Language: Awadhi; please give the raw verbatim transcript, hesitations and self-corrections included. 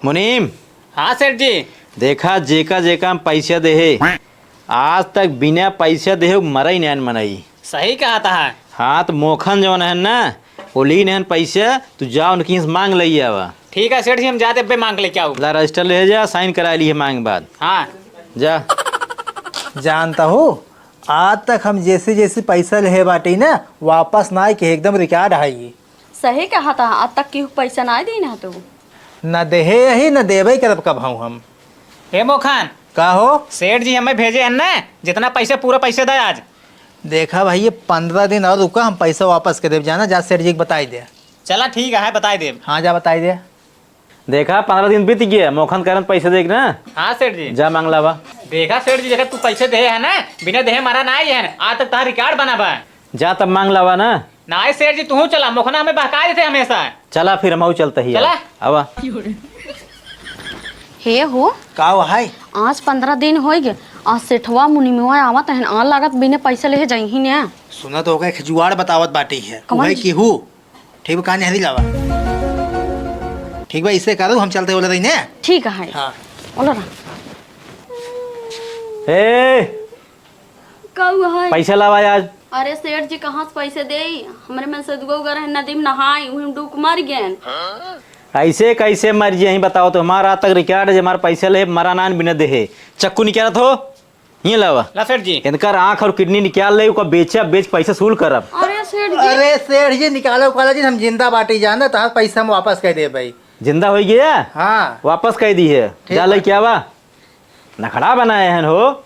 मुनीम। हाँ सेठ जी। देखा, जेका जेका हम पैसा देहे, आज तक बिना पैसा देहे मरई नाइन मनई। सही कहा था। हाँ, तो मोखन जौन है ना, वो ली नहन पैसा, तू जा उनकी से मांग लई आवा। ठीक है सेठ जी, हम जाते अब्बे मांग लेके आऊ। ला रजिस्टर ले जा, साइन करा ली है मांग बाद। हाँ। जा। जानता हो, आज तक हम जैसे जैसे पैसा लेहे बाटी ना, वापस ना आए के एकदम रिकॉर्ड है ये। सही कहा था, आज तक केहू पैसा ना दीन है तू। न देहे यही, न देबे करब कबहूँ हम। ए मोखन। का हो? सेठ जी हमें भेजे हैं ना, जितना पैसा पूरा पैसा दे आज। देखा भाई, ये पन्द्रह दिन और रुका, हम पैसा वापस कर देब। जाना, जा सेठ जी के बताई दे। चला ठीक है, बताई देब। हाँ, जा बताई दे। देखा, पन्द्रह दिन बीत गया, मोखन करन पैसा देख ना। हाँ सेठ जी। जा मांग लावा। देखा सेठ जी, जगह तू पैसे दे है ना, बिना देहे मारा ना आई है, आज तक तार रिकॉर्ड बना बा। जा तब मांग लावा ना। नाई सेठ जी, तू चला, मोखना हमें बहका देते हमेशा। चला फिर हम चलते ही चला। आवा। हे हो। का हो हाय? आज पन्द्रह दिन होई गे, आज सेठवा मुनिमवा आवत हन, आ लागत बिना पैसा लेहे जाइही ने। सुना तो ओका एक जुआड़ बतावत बाटी है। कमल उहे जी। केहू। ठीक बा, कहाँ नेहरी लावा। ठीक बा, इसे करू, हम चलते बोले रही ने। ठीक है। हाँ। बोलो ना। ए, का हुआ है? पैसा लावा आज। अरे सेठ जी, कहाँ से पैसे देई? हमरे में से दुगो उगर है नदी में नहाई, उही में डूब के मर गए। ऐसे कैसे मर जाई बताओ तो? हमारा आज तक रिकॉर्ड है, हमारा पैसा ले मरा नान बिना देहे। चक्कू निकालत हो, ये लावा। ला सेठ जी। इनकर आँख और किडनी निकाल ले, ओका बेचा, बेच पैसा वसूल करब। अरे सेठ जी। अरे सेठ जी, निकालो उकालो जी, हम जिंदा बाटी जाना, तहार पैसा हम वापस कर दे भाई। जिंदा हो गया? हाँ। वापस कर दी है। ठीक जा ले बा। क्या बा? नखड़ा बनाए हैं हो।